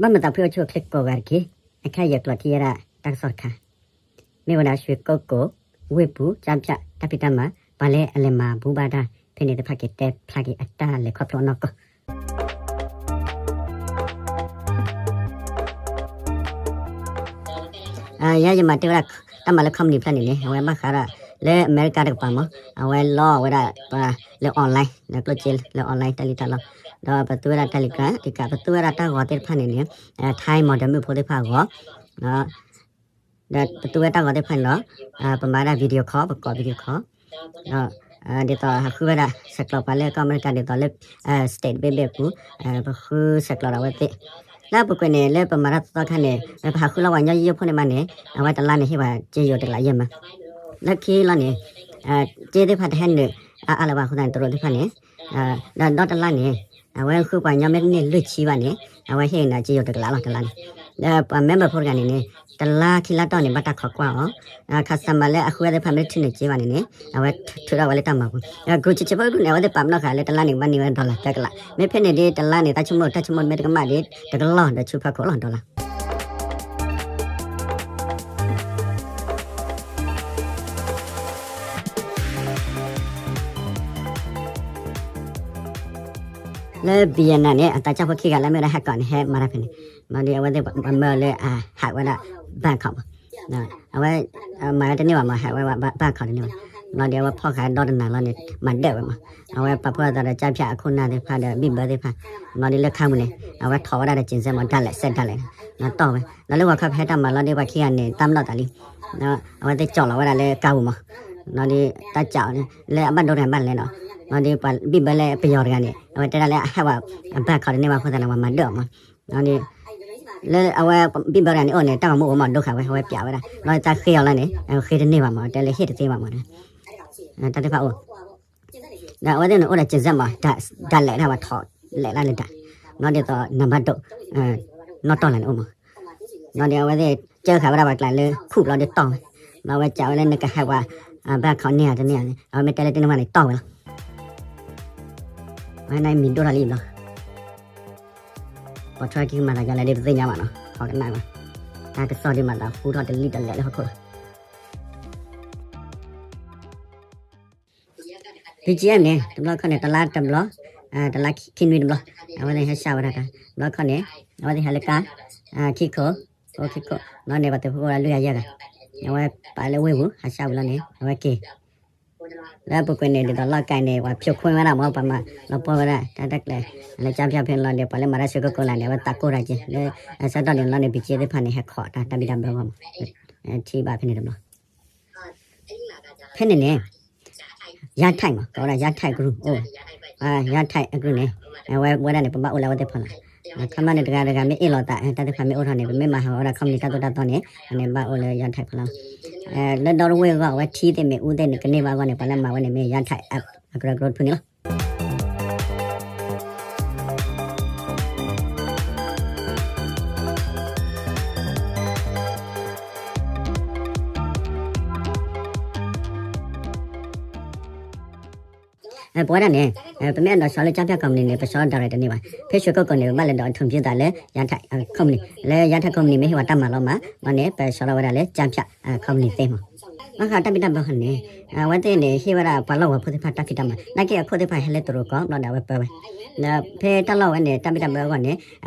ဘၣ်မုာ်သးဖှံအိၣ်ဆူၣ်အိၣ်ချ့ကိးဂၤတက့ၢ်. အခါယကျိးထံယဲဒၣ်တၢ်ကစီၣ်တခါ, မ့ၢ်ဝဲဒၣ် ရွှေကုက္ကို ဝ့ၢ်ပူၤ ကၠါဖၠၣ် တၢ်ဖံးတၢ်မၤ ပှၤလၢအလဲၤမၤဘူၣ်ဘၣ်တၢ်ဖဲန့ၣ်တဖၣ်က့ၤ တဲဖျါက့ၤအတၢ်လဲၤခီဖျိအနီၢ်ကီၢ် ယဲယမၤတ့ၢ်ဝဲဒၣ် တၢ်မၤလၢ company ဖျၢၣ်န့ၣ်န့ၣ် အဝဲဘၣ်ဃးဒီး လၢအမဲရကၤတကပၤမး အဝဲလီဝဲဒၣ် လၢ online လၢကျိၣ်စ့လၢ online တၢ်လံၣ်တၢ်လီ, ဒီးပသူဝဲဒၣ် Telegram တကး ပသူဝဲဒၣ်တၢ်ဂီၤသ့ၣ်တဖၣ်န့ၣ်န့ၣ် Thai model မုၣ်ဖိသ့ၣ်တဖၣ်အဂီၢ် ဒီးပသူဝဲတၢ်ဂီၤသ့ၣ်တဖၣ်န့ၣ်ဒီး ပမၤဝဲဒၣ် video call ပကိး video call ဒီး ဒ်သိးဟးဃုဝဲဒၣ် ဆဲးကျိးပှၤလၢကီၢ်အမဲရကၤ ဒ်သိးလၢ state ဘ့ၣ်ဘ့ၣ်အပူၤ ပဃုဆဲးကျိးဒီးအဝဲသ့ၣ်, လၢအပူၤကွံာ်န့ၣ် လၢပမၤတၢ်သီခါန့ၣ် ပဟးဃုလီၤပှၤညီယိယိဖိန့ၣ်မးန့ၣ် အဝဲတလါန့ၣ်ဟ့ၣ်ပှၤစ့ယိၤတကလးယဲၢ်မး, လၢခံလီၤန့ၣ် စ့သ့ၣ်တဖၣ်တဟဲနုာ်အါအါလၢၤဘၣ်အဃိသတးန့ၣ် တရူးသ့ၣ်တဖၣ်န့ၣ် ဒီးဒီတလါန့ၣ် အဝဲဃုပှၤညီမ့ၢ်န့ၢ်လွံၢ်ဆံဘၣ်န့ၣ် အဝဲဟ့ၣ်နၤစ့ယိၤတကလးလီၤတလါန့ၣ်, ဒီးပှၤ member ဖိတဂၤန့ၣ်န့ၣ် တလါခံလါတီၢ်န့ၣ် ဘၣ်တၢ်ခိးကွၢ်အီၤ, customer လၢအဃုဝဲသ့ၣ်တဖၣ်မ့ၢ်တထုးန့ၢ်စ့ဘၣ်န့ၣ်န့ၣ် အဝဲထုးထီၣ်ဝဲလၢတၢ်မၤပူၤ, ဂုာ်ဆံးဆံးဖိဒူၣ်န့ၣ် အဝဲသ့ၣ်ပာ်ပနီၣ်ဃာ်လၢတလါန့ၣ် ဘၣ်န့ၢ်ဝဲ dollar သၢကလး, မ့ၢ်ဖဲန့ၣ်ဒ်တလါန့ၣ် တၢ်ဆိကမိၣ် တၢ်ဆိကမိၣ်မ့ၢ်တကမၣ်ဒ် တကလီၢ်ဒီးဆူဖီခိၣ်လီၤ dollar လၢ Vietnam န့ၣ် အသးစၢ်ဖိခံဂၤလၢမ့ၢ်ဝဲဒၣ် ဟဲကီးန့ၣ် ဟဲမၤတၢ်ဖဲန့ၣ်, ဘျီဒီးအဝဲသ့ၣ်ပမၢလၢအ hack ဝဲဒၣ် bank account မး, အဝဲ မၤဝဲတန့ၢ်ဘၣ်မး hack ဝဲ bank account တန့ၢ်ဘၣ်, ဘျီဒီးအဝဲဖီၣ်ဃာ်ဒီတနၤလီၤန့ၣ် မၤဒၢးဝဲမး, အဝဲပာ်ဖှိၣ်အသးဒီးကၠါဖၠၣ်အခိၣ်နၢ်သ့ၣ်တဖၣ်ဒီး ဘံၣ်ဘၢသ့ၣ်တဖၣ်, ဘျီဒီးလၢခါမုၢ်န့ၣ် အဝဲထီၣ်ဝဲဒၣ်ဒီး ကၠ့ၣ်စဲးမး ဒၣ်လဲာ်စဲးဒၣ်လဲာ်န့ၣ် တီၢ်ဝဲ, ဒီးလၢဂီၤခီဖဲတၢ်မၤလီၤဒီးပှၤခံဂၤန့ၣ် တၢ်မနီၣ်သးလံ အဝဲသ့ၣ်ကၠီၣ်လီၤဝဲဒၣ်လၢကါပူၤမး, ဘျီဒီးတၢ်ကၠီၣ်န့ၣ် လၢအဘၣ်ဒိတဂၤဘၣ်လဲၣ်နီၤ, ဘျီဒီးပှၤဘံၣ်ဘၢလၢပယီၤတဂၤန့ၣ် အဝဲတဲဒၣ်လၢအ hack ဝဲ bank account တန့ၢ်ဘၣ်အဃိသတးန့ၣ် ပှၤမၤဒၢးအီၤမး, ဘျီဒီး လၢအဝဲဘံၣ်ဘၢတဂၤန့ၣ်အိၣ်န့ၣ် တၢ်ဂီၤမူအိၣ်မးဒိဃာ်ဝဲ အဝဲပၠးဝဲဒၣ် ဘျီဒီးတၢ်ဃ့အီၤလီၤန့ၣ် ဃ့တန့ၢ်ဘၣ်မး တဲလၢဟ့ၣ်တသ့ဘၣ်မး, တၢ်သ့ၣ်တဖၣ်အိၣ် ဒီးအဝဲသ့ၣ်န့ၣ်အိၣ်ဒီး ကၠ့ၣ်စဲးမး ဒၣ်လဲာ်ဒၣ်ဝဲထီၣ်လဲာ်လၢဒၣ်, ဘျီဒ်သိးနံပါတ်ဒိၣ် နီၢ်တီၢ်လၢ်န့ၣ်အိၣ်မး, ဘျီဒီးအဝဲသ့ၣ်ကၢဃာ်ဝဲဒၣ်ပှၤကျါလၢခူၣ်ဘျီဒီးတီၢ်ဝဲ, ဘျီအဝဲကးဝဲလၢနကဟဲဝဲ bank account န့ၢ်ဧါတန့ၢ်ဧါန့ၣ် အဝဲမ့ၢ်တဲလၢတန့ၢ်ဘၣ်န့ၣ်တီၢ်ဝဲလီၤ, အဝဲန့ၣ်မံၤဒိၣ်ထီၣ်လံဘျီ, ပိာ်ထွဲက့ၤမၤသးယါလဲၣ်ဒ်ပသ့ၣ်ညါဘၣ်နီၤ ခီကနၣ်ဘၣ်, တၢ်ကစီၣ်ဒ်မၤသးဟူထီၣ်တလံၣ်တလဲၣ်လၢဟီၣ်ခိၣ်လီၤ BGF န့ၣ် တဘျီခီန့ၣ် တလါတဘျီ, တလါခံနွံတဘျီ, အဝဲသ့ၣ်ဟဲစှၤဝဲဒၣ်တၢ်, တဘျီခီန့ၣ် အဝဲသ့ၣ်ဟဲလၢကါ, ခံခိၣ်, အိၣ်ခံခိၣ်, ဘျီန့ၣ် ပှၤသုးဖိအိၣ်ဝဲဒၣ်လွံၢ်ဂၤယဲၢ်ဂၤ, အဝဲပာ်လၢဝ့ၢ်ပူၤ ဟးစှၤဝံၤလီၤန့ၣ် အဝဲက့ၤ, လၢအပူၤကွံာ်န့ၣ် ဒ်သိးလီၢ်ကၤန့ၣ် ပှၤဖျိခွဲဝဲဒၣ်မး ပှၤမၤလီၤပှီၢ်ဝဲဒၣ် တၢ်တၢ်ကျဲၤ, လၢကၠါဖၠၣ်ဖဲန့ၣ်လီၤဒီး ပှၤလၢမၤတၢ်ဆှၢခိၣ်ကိးလၢန့ၣ် အဝဲသးကိၢ်တၢ်က့ၤ လၢဆၢကတီၢ်န့ၣ်လီၤန့ၣ် BGF သ့ၣ်တဖၣ်န့ၣ် ဟဲခိးတၢ်တၢ်ဘံၣ်တၢ်ဘၢအဂီၢ်မး, ထံၣ်ဘၣ်ဖဲန့ၣ်တဘျီ ဖဲန့ၣ်န့ၣ် ယါထဲးမး ကိးဝဲဒၣ် ယါထဲး group အိၣ်, ယါထဲး group န့ၣ် အဝဲဝဲဒၣ်န့ၣ် ပဘၣ်အိၣ်လၢအဝဲသ့ၣ်ဖီလာ်, ခီမီန့ၣ် တဂၤတဂၤမ့ၢ်အ့ၣ်လိာ်သး တၢ်သ့ၣ်တဖၣ်မ့ၢ်အိၣ်ထီၣ်န့ၣ် ပမ့ၢ်မၤဟးဂီၤဝဲဒၣ် company တၢ်သိၣ်တၢ်သီန့ၣ် အန့ၣ်ဘၣ်အိၣ်လၢယါထဲးဖီလာ်, လၢဒီတဝ့ၢ်အဂီၢ် အဝဲထံသ့ၣ်မ့ၣ်အူသ့ၣ်န့ၣ် ကန့ၢ်ဘၣ်အဂီၢ်န့ၣ် ပှၤလၢမၤဝဲန့ၣ်မ့ၢ်ယါထဲး အကရၢကရိတဖုန့ၣ်လီၤ. ပဝဲဒၣ်န့ၣ် ပမ့ၢ်အဲၣ်ဒိးဆီလၢကၠါဖၠၣ် company န့ၣ် ပဆီ direct တန့ၢ်ဘၣ်. ဖဲရွှေကုက္ကိုန့ၣ် ပဘၣ်လဲၤဒိး အထုံဖျုသး လၢယါထဲး company လၢယါထဲး company မ့ၢ်ဟ့ၣ်ဝဲတၢ်မၤလိမး ဘျီန့ၣ် ပဆီထီၣ်ဝဲဒၣ်လၢကၠါဖၠၣ် company သ့မး. ဘၣ်ဃးတၢ်ဘံၣ်တၢ်ဘၢအဂီၢ်န့ၣ် အဝဲသ့ၣ်န့ၣ် ဟ့ၣ်ဝဲဒၣ်ပှၤလီၢ်ကဝီၤဖိသ့ၣ်တဖၣ်တၢ်ဖံးတၢ်မၤ နာ်က့အခိၣ်သ့ၣ်တဖၣ်ဟဲလၢတရူးကီၢ် ဘျီဒီးအဝဲပၢဝဲ ဒီးဖဲတၢ်လီၢ်ဝဲန့ၣ် တၢ်ဘံၣ်တၢ်ဘၢအဂီၢ်န့ၣ်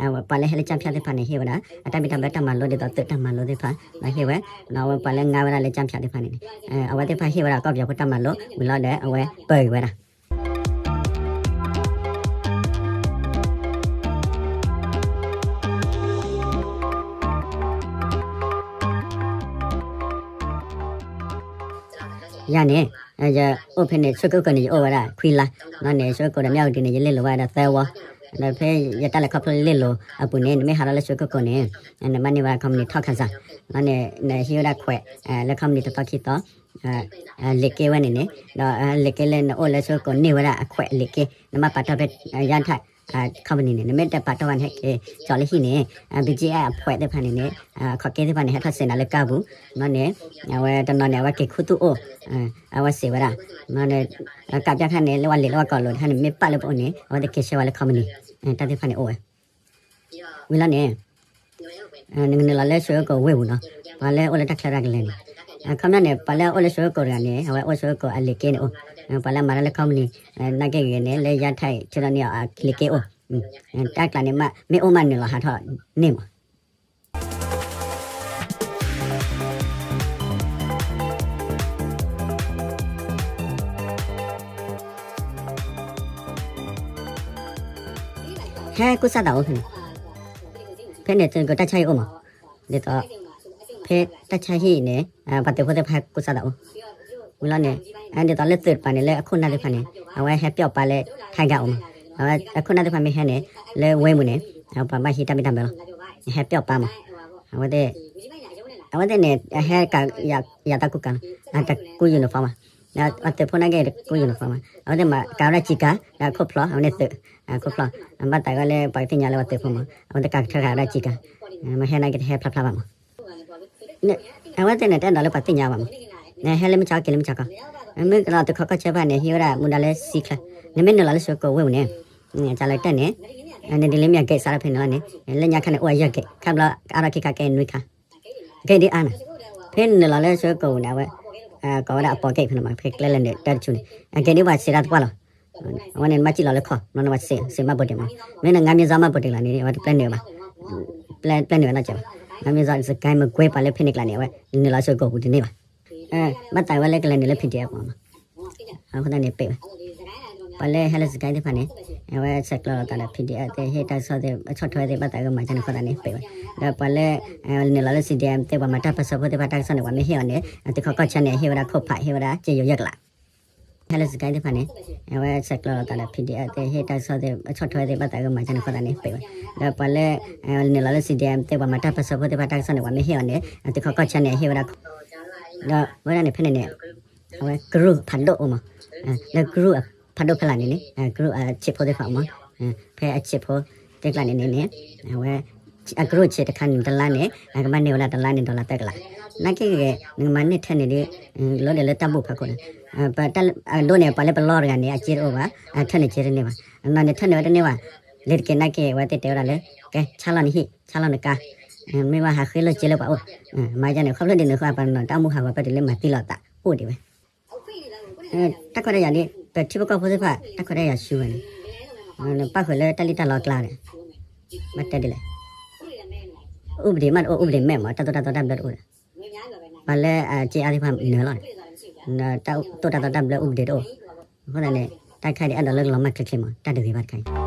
ပှၤလၢဟဲလၢကၠါဖၠၣ်သ့ၣ်တဖၣ်န့ၣ် ဟ့ၣ်ဝဲဒၣ် အတၢ်ဘံၣ်တၢ်ဘၢတၢ်မၤလိ ဒ်သိးသုးတၢ်မၤလိသ့ၣ်တဖၣ် ဒီးဟ့ၣ်ဝဲ ဒီးအဝဲပှၤလၢငါဝဲဒၣ်လၢကၠါဖၠၣ်သ့ၣ်တဖၣ်န့ၣ် အဝဲသ့ၣ်တဖၣ်ဟ့ၣ်ဝဲဒၣ်ကီၢ်ပယီၤဖိတၢ်မၤလိဝံၤလီၤဒီး အဝဲပၢက့ၤဝဲဒၣ် ယၤန့ၣ် ယအိၣ်ဖဲန့ၣ် ရွှေကုက္ကိုန့ၣ် ယအိၣ်ဝဲဒၣ်ခွံလါ, ဘျီန့ၣ် ရွှေကုက္ကိုဒီး မြဝတီန့ၣ် ယလဲၤလိာ်ဝဲဒၣ်သၢဝီ, ဒီးဖဲယတၢ်လဲၤခီဖျိလဲၤလိာ်အပူၤန့ၣ် နမ့ၢ်ဟးထီၣ်လၢ ရွှေကုက္ကိုန့ၣ် နဘၣ်န့ၢ်ဝဲဒၣ် company ထီၣ်ခၣ်စၢ်, ဘျီန့ၣ် နဟံးဝဲဒၣ်ခွဲး လၢ company တသီခံသီ လံာ်က့ဝဲန့ၣ်န့ၣ်, ဒီးလံာ်က့လၢနအိၣ်လၢ ရွှေကုက္ကို န့ၢ်ဝဲဒၣ်အခွဲးအလံာ်က့ နဘၣ်ပာ်တီၢ်ဖဲ ယါထဲး company န့ၣ်, နမ့ၢ်တပာ်တီၢ်ဘၣ်န့ၣ် ဟဲက့ၤကၠီလၢဟံၣ်န့ၣ် BGF အခွဲးသ့ၣ်တဖၣ်န့ၣ်န့ၣ် ခီၣ်က့သ့ၣ်တဖၣ်န့ၣ် ဟဲထီၣ်စဲးနၤလၢကါပူၤ, ဘျီန့ၣ် အဝဲတနီၤန့ၣ် အဝဲက့ၤခူသူၣ်အိၣ် အဝဲစံးဝဲဒၣ်, ဘျီန့ၣ် ကးပၠၣ်ခါန့ၣ် လၢပှၤလံာ်လၢပှၤကိာ်လိၤတခါန့ၣ် မ့ၢ်ပာ်လၢပအိၣ်န့ၣ် အဝဲသ့ၣ်က့ၤဆှၢဝဲလၢ company တၢ်သ့ၣ်တဖၣ်န့ၣ်အိၣ်ဝဲ, ဝံၤလီၤန့ၣ် နကနုာ်လီၤလၢ ရွှေကုက္ကို ဝ့ၢ်ပူၤနီၤ, ပှၤလၢအိၣ်လၢတၢ်ချၢတၢ်ကလဲၤန့ၣ်, အခီပညီန့ၣ် ပှၤလၢအအိၣ်လၢ ရွှေကုက္ကို တဂၤန့ၣ် အဝဲအိၣ် ရွှေကုက္ကို အလံာ်က့န့ၣ်အိၣ်, ပှၤလၢအမၤတၢ်လၢ company နာ်က့ဂ့ၤန့ၣ် လၢယါထဲးထုးထီၣ်န့ၢ်အီၤအလံာ်က့အိၣ်, တၢ်ကျးန့ၣ် မ့ၢ်အိၣ်မးနုာ်လီၤဟးထီၣ်န့ၢ်မး ဟဲကူစါသးအိၣ်ဖဲန့ၣ်, ဖဲန့ၣ် သုးက့တၢ်ဆါဟံၣ်အိၣ်မး, ဒ်သိး ဖဲတၢ်ဆါဟံၣ်န့ၣ် ပှၤသုးဖိသ့ၣ်တဖၣ်ဟဲကူစါသးအိၣ်, ဝံၤလီၤန့ၣ် ဒ်သိးလၢသုးတပၤန့ၣ် လၢအခိၣ်နၢ်သ့ၣ်တဖၣ်န့ၣ် အဝဲဟဲပျီၣ်ပာ်လၢ Tiger အိၣ်မး, အဝဲအခိၣ်နၢ်သ့ၣ်တဖၣ်မ့ၢ်ဟဲန့ၣ် လၢဝ့ၢ်ပူၤန့ၣ် ပှၤဘၣ်ဟံးတၢ်မ့ၢ်တၢ်ဘၢလီၤ, ဟဲပျီၣ်ပာ်မး, အဝဲသ့ၣ် အဝဲသ့ၣ်န့ၣ် အဟဲကးယၤသးကူကၤလီၤ, အတကူ uniform မး, ပှၤသုးဖိနာ်က့တကူ uniform မး, အဝဲသ့ၣ်မၤကၤဝဲဒၣ်စံးကၤ ဒီးအခိၣ်ဖျီ အဝဲန့ၣ်သုး အခိၣ်ဖျီ, ဘၣ်သးဝဲလၢပှၤကသ့ၣ်ညါလၢပှၤသုးဖိမး အဝဲသ့ၣ်ကၤကထၢဃာ်ဝဲဒၣ်စံးကၤ, မ့ၢ်ဟဲနာ်က့တဟဲဖျါဖျါဘၣ်မး အဝဲသ့ၣ်န့ၣ် တအဲၣ်ဒိးလၢပှၤသ့ၣ်ညါဘၣ်မး, နဟဲလၢမုၢ်ဆါခီ က့ၤလၢမုၢ်ဆါခီ, မ့ၢ်ကလီၤသုးခီကီၢ်ဆၢဖၣ်န့ၣ် ဟံးဝဲဒၣ်မူဒါလၢစံချၢ, နမ့ၢ်နုာ်လီၤလၢ ရွှေကုက္ကို ဝ့ၢ်ပူၤန့ၣ်, ကလီၤတဲာ်န့ၣ်, နဒ်လၢမ့ၢ်အ gate စးထီၣ်ဖဲန့ၣ်လီၤန့ၣ်, လၢညါခါန့ၣ် အိၣ်အယဲၢ် gate, ခါဘျီအါထီၣ်ခံခါကဲနွံခါ, gate ဒ်အါန့ၣ်, ဖဲနုာ်လီၤလၢ ရွှေကုက္ကို န့ၣ် အဝဲ ကိးဝဲဒၣ်အပိာ် gate ဖဲန့ၣ်မး, ဖဲကျဲလဲၤနုာ်တၢ်တဆူန့ၣ်, အ gate ဒ်ပှၤစံးတၢ်သပှၢ်လီၤ, အဝဲန့ၣ် နဘၣ်စံၣ်လီၤလၢခီၣ် ဘျီန့ၣ် ပှၤစံးမၣ်ပိာ်တ့ၢ်မး, မ့ၢ်န ငါးမျိုးစား မှတ်ပုံတင် လီၤန့ၣ် အဝဲတပျဲနုာ်ဘၣ်, ပျဲနုာ်ဝဲနီတစဲးဘၣ်, ငါးမျိုးစား စစ်ကိုင်း မကွေး ပှၤလၢဖဲန့ၣ်ကျါန့ၣ် အဝဲနုာ်လီၤ ရွှေကုက္ကို ပူၤတန့ၢ်ဘၣ်, ဘၣ်သးဝဲလၢကလဲၤနုာ်လၢ PDF အပူၤမး, အဃိသတးန့ၣ် ပ့ၢ်ဝဲ, ပှၤလၢဟဲလၢ စစ်ကိုင်း သ့ၣ်တဖၣ်န့ၣ်, အဝဲဆဲးကျိးလိာ်သးဒီး PDF သ့ၣ် ဟ့ၣ်တၢ်ကစီၣ်သ့ၣ် ဆီၣ်ထွဲသ့ၣ် ဘၣ်သးဝဲမၤကၢန့ၣ်အဃိသတးန့ၣ် ပ့ၢ်ဝဲ, ဒီးပှၤလၢ နုာ်လီၤလၢ CDM သ့ၣ် ပှၤမၤတၢ်ပၢၢ်ဆၢဖိသ့ၣ်တဖၣ်တၢ်ကစီၣ်န့ၣ် ပှၤမ့ၢ်ဟ့ၣ်အီၤန့ၣ် သုးခီကီၢ်ဆၢန့ၣ် ဟ့ၣ်ဝဲဒၣ်ခိၣ်ဖး ဟ့ၣ်ဝဲဒၣ်စ့ယိၤယဲၢ်ကလး, ဟဲလၢ စစ်ကိုင်း သ့ၣ်တဖၣ်န့ၣ်, အဝဲဆဲးကျိးလိာ်သးဒီး PDF သ့ၣ် ဟ့ၣ်တၢ်ကစီၣ်သ့ၣ် ဆီၣ်ထွဲသ့ၣ် ဘၣ်သးဝဲမၤကၢန့ၣ်အဃိသတးန့ၣ် ပ့ၢ်ဝဲ, ဒီးပှၤလၢ နုာ်လီၤလၢ CDM သ့ၣ် ပှၤမၤတၢ်ပၢၢ်ဆၢဖိသ့ၣ်တဖၣ်တၢ်ကစီၣ်န့ၣ် ပှၤမ့ၢ်ဟ့ၣ်အီၤန့ၣ် သုးခီကီၢ်ဆၢန့ၣ် ဟ့ၣ်ဝဲဒၣ်ခိၣ်, ဒီးဝဲဒၣ်န့ၣ် ဖဲန့ၣ်န့ၣ် အဝဲ group ဖးဒိၣ်အိၣ်မး, လၢ group ဖးဒိၣ်ဖဲလၢ်န့ၣ်န့ၣ် group အဆံးဖိသ့ၣ်တဖၣ်မး, ဖဲအဆံးဖိသ့ၣ်တဖၣ်န့ၣ်န့ၣ်န့ၣ်, အဝဲ အ group ဆံးတခါန့ၣ် တလါန့ၣ် အကဘၣ်န့ၢ်ဝဲဒၣ်တလါန့ၣ် dollar သၢကလး, နာ်က့ဂ့ၤ နကမၤန့ၢ်ထဲန့ၣ်ဒီး လီၤဒီးလၢတၢ်ဘူၣ်ဖးခိၣ်န့ၣ်, အဒိန့ၣ် ပှၤလၢပလီၢ်တဂၤန့ၣ် အစ့တအိၣ်ဘၣ်, အထဲန့ၣ်စ့တန့ၢ်ဘၣ်, အနီၢ်န့ၣ်ထဲန့ၣ်ဝဲတန့ၢ်ဘၣ်, လၢတက့ၢ်နာ်က့ အဝဲသ့ၣ်တဲဝဲဒၣ်လၢ ကဲ ဆါလီၤနဟံၣ် ဆါလီၤနကါ, မ့ၢ်ဘၣ်ဟးဃ့လိာ်စ့လၢပှၤအိၣ်, မၤယါန့ၣ် ခီဖျိဒ်န့ၣ်ဃိ ပှၤနီၢ်တၢ်အိၣ်မူဟးဂီၤဖဲတုၤလၢမၤသံလီၤသးအိၣ်ဒံးဝဲ တၢ်ခွဲးတၢ်ယာ်ဒ် ပထံဖိကီၢ်ဖိသ့ၣ်တဖၣ် တၢ်ခွဲးတၢ်ယာ်ဆူဝဲန့ၣ်, ပၣ်ဃုာ်လၢတၢ်လံၣ်တၢ်လီအကျါဒီး ဘၣ်တဲဒ်လဲၣ်, ဥပဒေမးတအိၣ် ဥပဒေမဲ့မး တၢ်သိၣ်တၢ်သီတၢ်ဘျၢတအိၣ်ဒီး, ပှၤလၢအက့အါသ့ၣ်တဖၣ်နၢၤလီၤန့ၣ်, တၢ်သိၣ်တၢ်သီတၢ်ဘျၢ ဥပဒေတအိၣ်, အဃိသတးန့ၣ် တၢ်တခါအံၤဒ်အဲၣ်ဒိးလၢကလီၤမၢ်ချ့ချ့မး တၢ်တဂ့ၤဘၣ်တခါအံၤ